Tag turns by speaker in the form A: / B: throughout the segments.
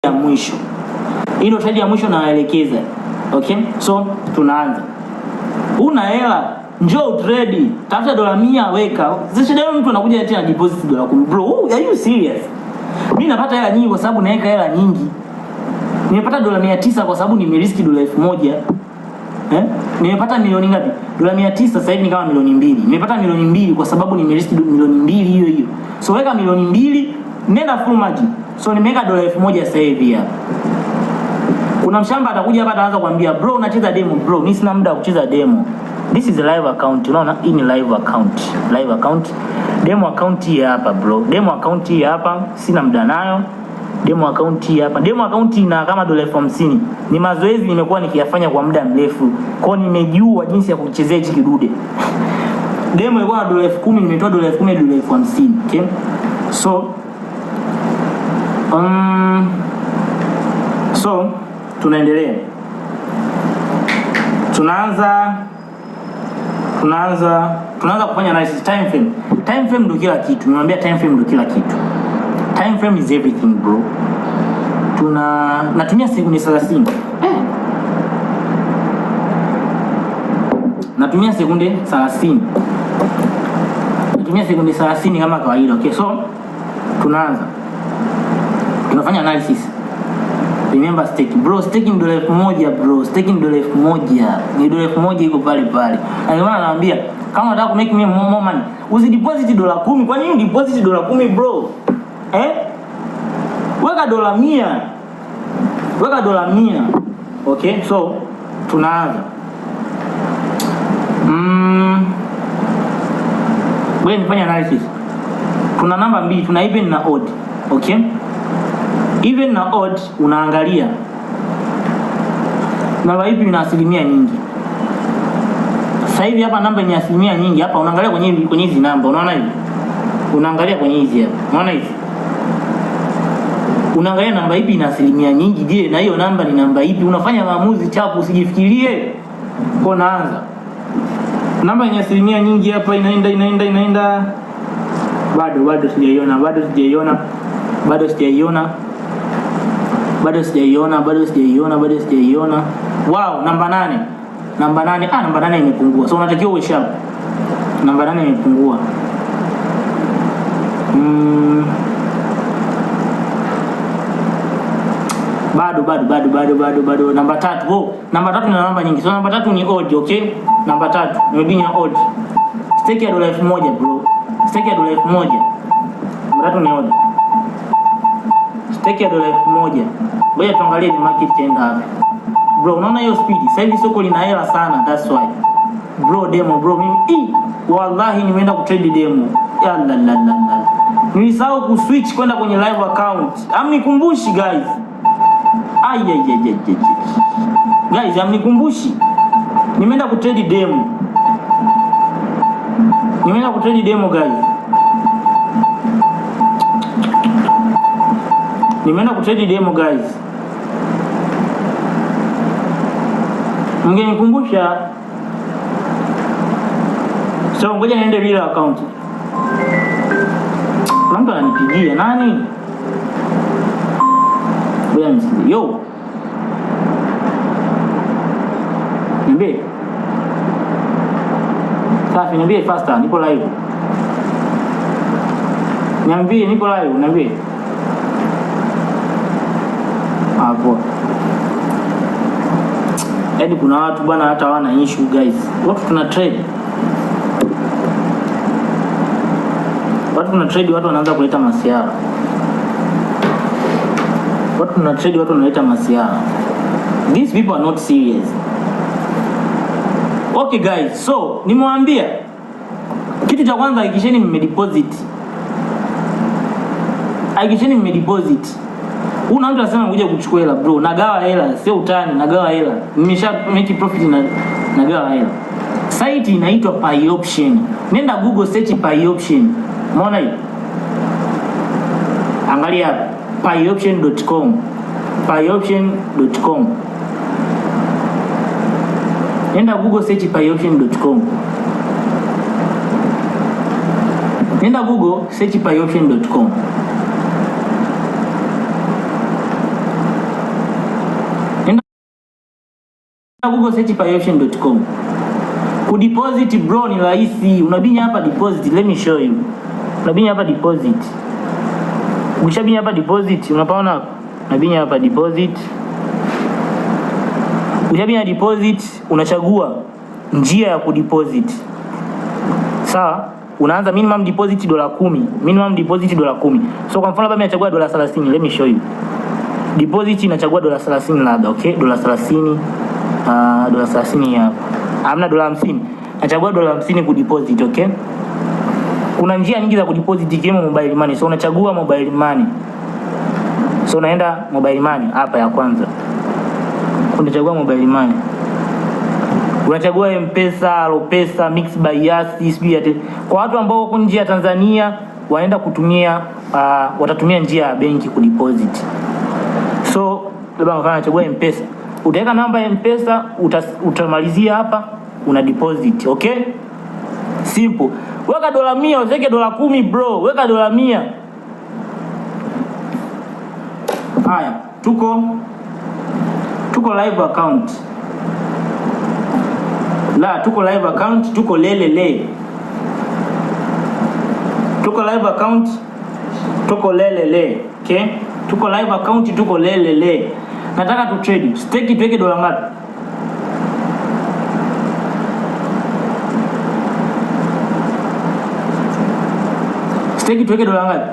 A: ya mwisho. Hii ndio trade ya mwisho nawaelekeza. Okay? So tunaanza. Una hela, njoo trade, tafuta dola 100 weka. Sasa shida mtu anakuja eti ana deposit dola 10. Bro, are you serious? Mimi napata hela nyingi kwa sababu naweka hela nyingi. Nimepata dola 900 kwa sababu nimerisk dola 1000. Eh? Nimepata milioni ngapi? Dola 900 sasa hivi ni kama milioni 2. Nimepata milioni 2 kwa sababu nimerisk milioni 2 hiyo hiyo. So weka milioni 2, nenda full margin. So nimeweka dola 1000 sasa hivi hapa. Kuna mshamba atakuja hapa ataanza kuambia bro, unacheza demo bro. Mimi sina muda wa kucheza demo. This is a live account. Unaona, hii ni live account. Live account. Demo account hii hapa bro. Demo account hii hapa, sina muda nayo. Demo account hii hapa. Demo account ina kama dola 50,000. Ni mazoezi nimekuwa nikiyafanya kwa muda mrefu. Kwa hiyo nimejua jinsi ya kuchezea hichi kidude. Demo ilikuwa na dola 10,000, nimetoa dola 10,000 dola 50,000. Okay? So tunaendelea. Tunaanza kufanya analysis time frame. Time frame ndio kila kitu. Nimewambia time frame ndio kila kitu. Time frame is everything bro. Natumia sekunde 30. Eh. Natumia sekunde 30. Natumia sekunde 30 kama kawaida. Okay, so tunaanza. Tunafanya analysis. Remember stake bro, stake ni dola 1000 bro, stake ni dola 1000, ni dola 1000 iko pale pale. Na ndio maana naambia kama unataka ku make me more money, usideposit dola 10. Kwa nini deposit dola 10 bro? Eh? Weka dola 100. Weka dola 100. Okay, so tunaanza. Wewe nifanye analysis. Tuna namba mbili, tuna even na odd. Okay? Even na odd unaangalia namba ipi ina asilimia nyingi. Sasa hivi hapa namba yenye asilimia nyingi hapa unaangalia kwenye hizi namba, unaona hivi? Unaangalia kwenye hizi hapa. Unaona hizi? Unaangalia namba ipi ina asilimia nyingi. Je, na hiyo namba ni namba ipi? Unafanya maamuzi chapu, usijifikirie. Kwa naanza. Namba yenye asilimia nyingi hapa inaenda inaenda inaenda. Bado sijaiona, bado sijaiona. Bado sijaiona. Bado sijaiona, bado sijaiona, bado sijaiona. Wow, namba 8. Namba 8, namba 8 imepungua. So unatakiwa uwe sharp. Namba 8 imepungua. Bado, bado, bado, bado, bado, bado. Namba 3. Oh, namba 3 ina namba nyingi. So namba 3 ni odd, okay? Namba 3 nimebinya odd. Stake ya dola 1000 bro. Stake ya dola 1000. Namba 3 ni odd. Stake ya dola 1000. Ngoja tuangalie ni market itaenda wapi. Bro, unaona hiyo speed? Sasa hivi soko lina hela sana, that's why. Bro, demo bro, mimi wallahi nimeenda kutrade demo. Ya la la la la. Nilisahau kuswitch kwenda kwenye live account. Amnikumbushi guys. Ai ai ai ai ai. Guys, amnikumbushi. Nimeenda kutrade demo. Nimeenda kutrade demo guys. Nimeenda kutrade demo guys. Mngenikumbusha. So ngoja niende bila account. Kuna mtu ananipigia nani? Ngoja nisikie. Yo. Niambie. Safi, niambie faster, nipo live. Niambie, nipo live, niambie. Hapo. Yaani kuna watu bwana hata hawana issue guys. Watu tuna trade. Watu tuna trade, watu wanaanza kuleta masiara. Watu tuna trade, watu wanaleta masiara. These people are not serious. Okay guys, so nimewambia kitu cha kwanza, hakikisheni mmedeposit. Hakikisheni mmedeposit. Una mtu anasema ngoja kuchukua hela bro, nagawa hela, sio utani, nagawa hela. Nimesha make profit na nagawa hela. Site inaitwa PayOption. Nenda Google search PayOption. Umeona hiyo? Angalia hapa payoption.com. Payoption.com. Nenda Google search payoption.com. Nenda Google search payoption.com. Google search pioption.com. Kudeposit bro ni rahisi. Unabinya hapa deposit, let me show you. Unabinya hapa deposit. Ukishabinya hapa deposit, unapaona hapa? Unabinya hapa deposit. Ukishabinya deposit, unachagua njia ya kudeposit. Sawa? Unaanza minimum deposit dola 10, minimum deposit dola 10. So kwa mfano labda mimi nachagua dola 30, let me show you. Deposit inachagua dola 30 labda, okay? Dola 30, dola 30 hapa. Hamna dola 50. Nachagua dola 50 kudeposit, okay? Kuna njia nyingi za kudeposit ikiwemo mobile money. So unachagua mobile money. So unaenda mobile money hapa ya kwanza. Unachagua mobile money. Unachagua M-Pesa, Alopesa, Mix by Yas, sijui ya kwa watu ambao wako nje ya Tanzania waenda kutumia watatumia njia ya benki kudeposit. So labda mfano nachagua M-Pesa. Utaweka namba ya M-Pesa, utamalizia hapa una deposit, okay? Simple. Weka dola 100, usiweke dola 10 bro, weka dola 100. Haya, tuko live account. La, tuko live account, tuko lelele. Tuko live account, tuko lelele. Okay? Tuko live account, tuko lelele. Nataka tu trade. Stake tuweke dola ngapi? Stake tuweke dola ngapi?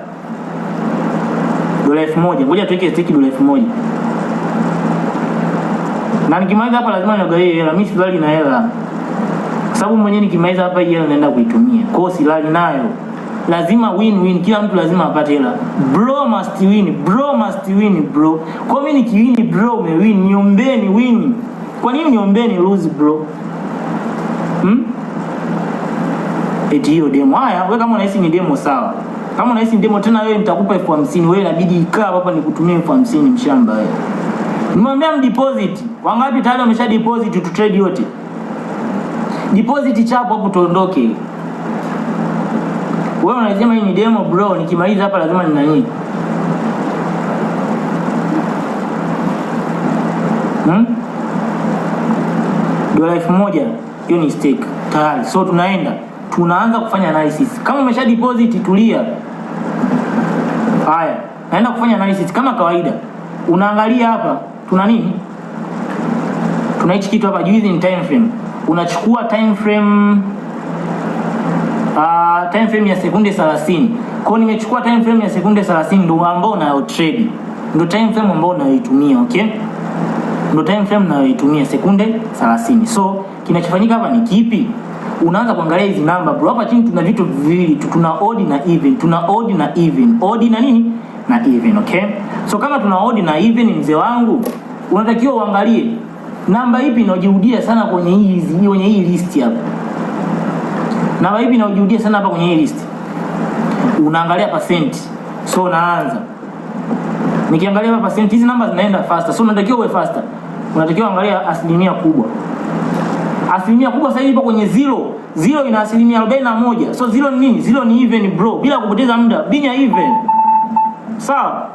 A: Dola 1000. Ngoja tuweke stake dola 1000. Na nikimaliza hapa lazima nigawie hela. Mimi silali na hela. Kwa sababu mwenyewe nikimaliza hapa hii hela naenda kuitumia. Kwa hiyo silali nayo. Lazima win win, kila mtu lazima apate hela. Bro must win, bro must win bro. Kwa mimi nikiwin bro umewin, niombeni win. Kwa nini niombeni lose bro? Eti hiyo demo. Haya, wewe kama unahisi ni demo sawa. Kama unahisi ni demo tena wewe nitakupa 50,000. Wewe inabidi ikaa hapa nikutumie 50,000 mshamba wewe. Nimwambia mdeposit. Wangapi tayari wamesha deposit tu trade yote? Deposit chapo hapo tuondoke. Wewe unasema hii ni demo bro, nikimaliza hapa lazima ni nani? Dola 1000 hiyo ni stake tayari. So tunaenda, tunaanza kufanya analysis. Kama umesha deposit tulia. Haya, naenda kufanya analysis kama kawaida. Unaangalia hapa tuna nini? Tuna hichi kitu hapa juu, hizi ni time frame. Unachukua time frame, time frame ya sekunde 30. Kwa hiyo nimechukua time frame ya sekunde 30 ndio ambao unayo trade. Ndio time frame ambao unayoitumia, okay? Ndio time frame unayoitumia sekunde 30. So kinachofanyika hapa ni kipi? Unaanza kuangalia hizi namba bro. Hapa chini tuna vitu viwili, tuna odd na even, tuna odd na even. Odd na nini? Na even, okay? So kama tuna odd na even mzee wangu, unatakiwa uangalie namba ipi inayojirudia sana kwenye hizi, kwenye hii list hapa. Namba ipi inayojirudia sana hapa kwenye hii list? Unaangalia percent. So unaanza. Nikiangalia hapa percent, hizi namba zinaenda faster. So unatakiwa uwe faster. Unatakiwa angalia asilimia kubwa. Asilimia kubwa sasa hivi ipo kwenye 0. 0 ina asilimia 41. So 0 ni nini? 0 ni even bro. Bila kupoteza muda, binya even. Sawa?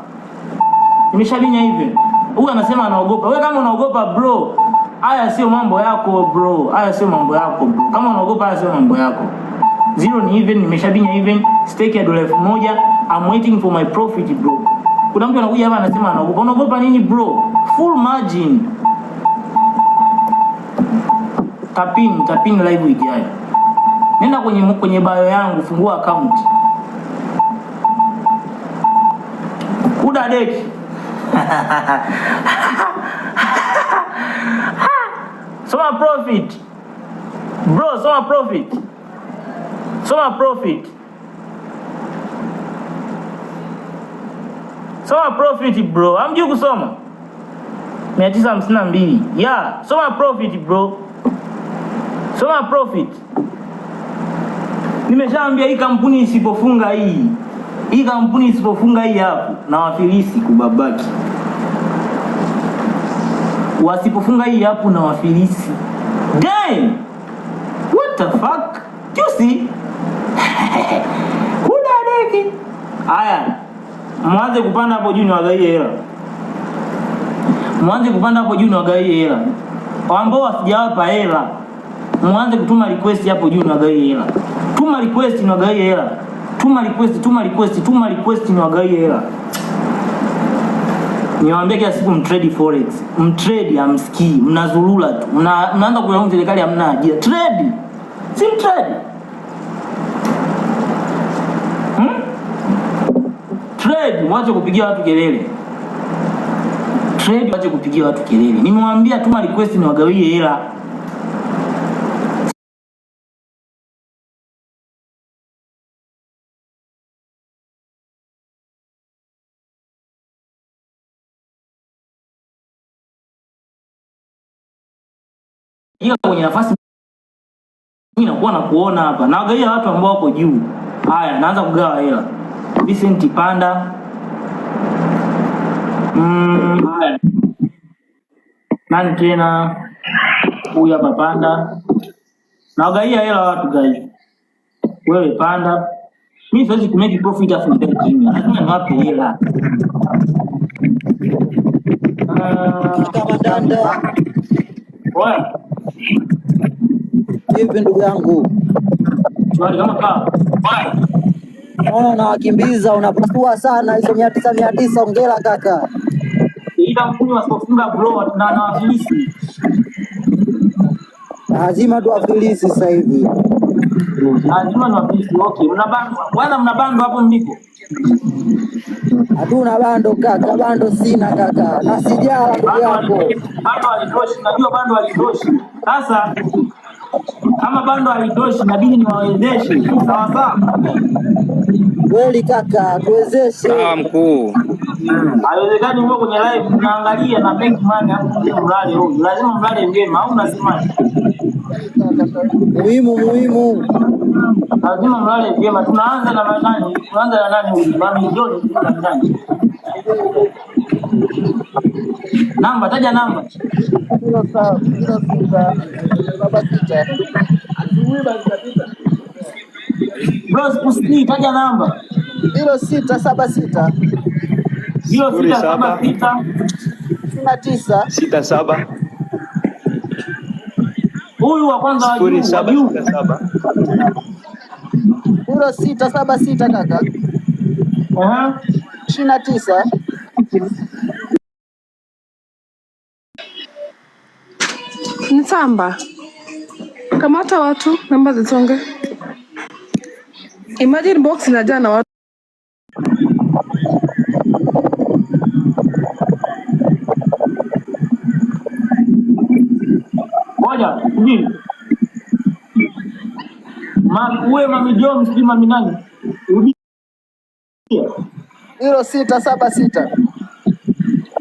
A: Nimeshabinya even. Huyu anasema anaogopa. Wewe kama unaogopa bro, haya sio mambo yako bro. Haya sio mambo yako bro. Kama unaogopa haya sio mambo yako. 0 ni even, nimeshabinya even. Stake ya dola 1000. I'm waiting for my profit bro. Kuna mtu anakuja hapa anasema anaogopa. Unaogopa nini bro? Full margin. Tapin live ijayo. Nenda kwenye bio yangu, fungua account. Kuda deki. Soma profit. Bro, soma profit. Soma profit. Soma profit bro. Hamjui kusoma. 952. Yeah, soma profit bro. Soma profit. Nimeshaambia hii kampuni isipofunga hii. Hii kampuni isipofunga hii hapo na wafilisi kubabaki. Wasipofunga hii hapo na wafilisi. Damn! What the fuck? You see? Kuda deki. Haya. Mwanze kupanda hapo juu niwagaie hela. Mwanze kupanda hapo juu niwagaie hela. Ambao sijawapa hela, mwanze kutuma request hapo juu, niwagawie hela. Tuma request niwagawie hela. Tuma request, tuma request, tuma request niwagawie hela. Niwaambia kila siku mtrade forex. Mtrade hamsikii, mnazurura tu. Mnaanza kulaumu serikali hamna ajira. Trade. Si mtrade. Trade, mwache kupigia watu kelele. Trade, mwache kupigia watu kelele. Nimewambia tuma request niwagawie hela. Ila kwenye nafasi mimi nakuwa na kuona hapa. Nawagawia watu ambao wako juu. Haya, naanza kugawa hela. Vincent Panda. Haya. Nani tena? Huyu hapa Panda. Nawagawia hela watu guys. Wewe Panda. Mimi siwezi kumake profit afu nikae kimya. Lazima niwape hela.
B: Kama danda.
A: Oya.
B: Vipi ndugu yangu?
A: Shwari kama kaa.
B: Naona unawakimbiza, unapasua sana hizo 900 900. Hongera kaka.
A: Ila mkuu wasipofunga bro na na wafilisi.
B: Lazima tuwafilisi sasa hivi.
A: Lazima ni wafilisi. Okay, mna bando. Kwanza mna bando hapo mlipo.
B: Hatuna bando kaka, bando sina kaka. Na sijala ndugu yako.
A: Bando halitoshi, najua bando halitoshi. Sasa kama bando halitoshi inabidi niwawezeshe. Sawa sawa.
B: Kweli kaka, tuwezeshe.
C: Sawa mkuu.
A: Haiwezekani uwe kwenye live tunaangalia na make money hapo mlale huyu. Lazima mlale vyema au unasemaje?
B: Muhimu muhimu.
A: Lazima mlale vyema. Tunaanza na nani? Tunaanza na nani huyu? Mami John na nani? Namba, taja namba.
B: 0676.
A: Bro, sikusikii, taja namba.
B: 0676.
A: 0676.
B: 69.
D: 67.
A: Huyu wa kwanza wa juu, wa juu.
D: 0767.
B: 0676 kaka. 29.
E: Nsamba, kamata watu, namba zisonge. Imagine box inajaa na watu.
A: Ngoja, subiri. Uwe Mami Jones, sijui Mami nani? Rudia.
B: 0676.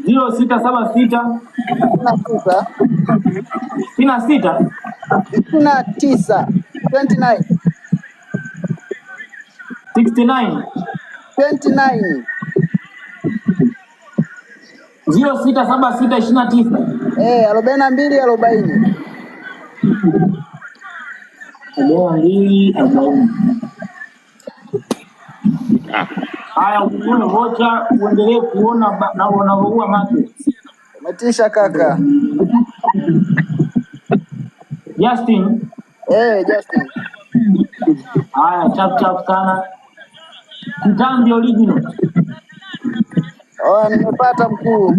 A: 0676.
B: 69.
A: 66.
B: 29. 29.
A: 69.
B: 29.
A: 0676 29.
B: 42 40.
A: 42 40. Haya, uchukue vocha uendelee kuona na unavyoua macho.
B: Umetisha kaka.
A: Justin.
B: Justin.
A: Haya, chap chap sana. Kitambi original.
B: Oh, nimepata mkuu.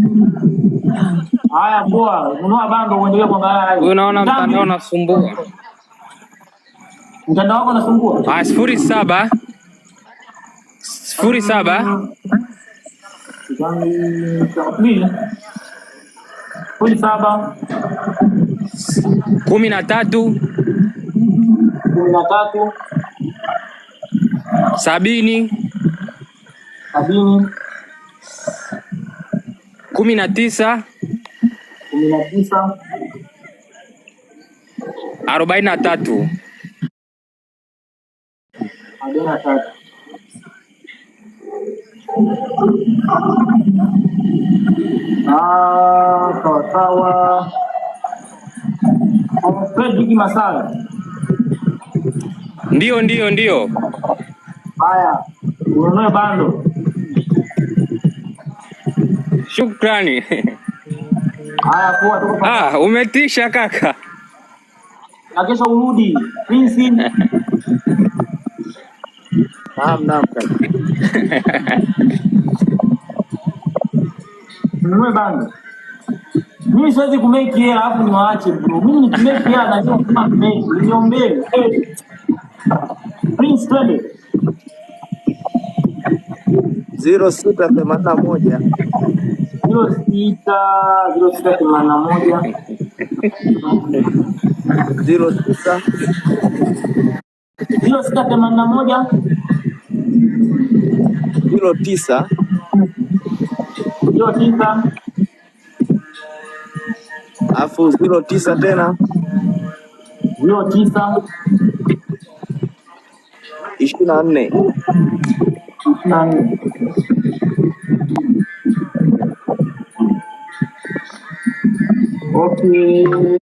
A: Haya poa, nunua bando uendelee kuangalia live.
C: Wewe unaona mtandao unasumbua.
A: Mtandao wako unasumbua?
C: 07 07
A: 07
C: 13
A: 13
C: 70
A: 70
C: 19
A: 19
C: 43.
A: 43. Sawa sawa. Fredrick Masala.
C: Ndio, ndio, ndio.
A: Haya, ununue bando.
C: Shukrani.
A: Haya, poa, tuko pamoja.
C: Ah, umetisha kaka.
A: Na kesho urudi. Prince.
D: Naam, naam kaka.
A: Nunue bango. Mimi siwezi kumake hela alafu niwaache bro. Mimi nikimake hela najua kama kumake. Niombee. Hey. Prince, twende.
D: 0681
A: 06 0681
D: 09
A: 0681
D: 09
A: 09
D: alafu 09 tena
A: 09
D: 24.
A: 24. Okay.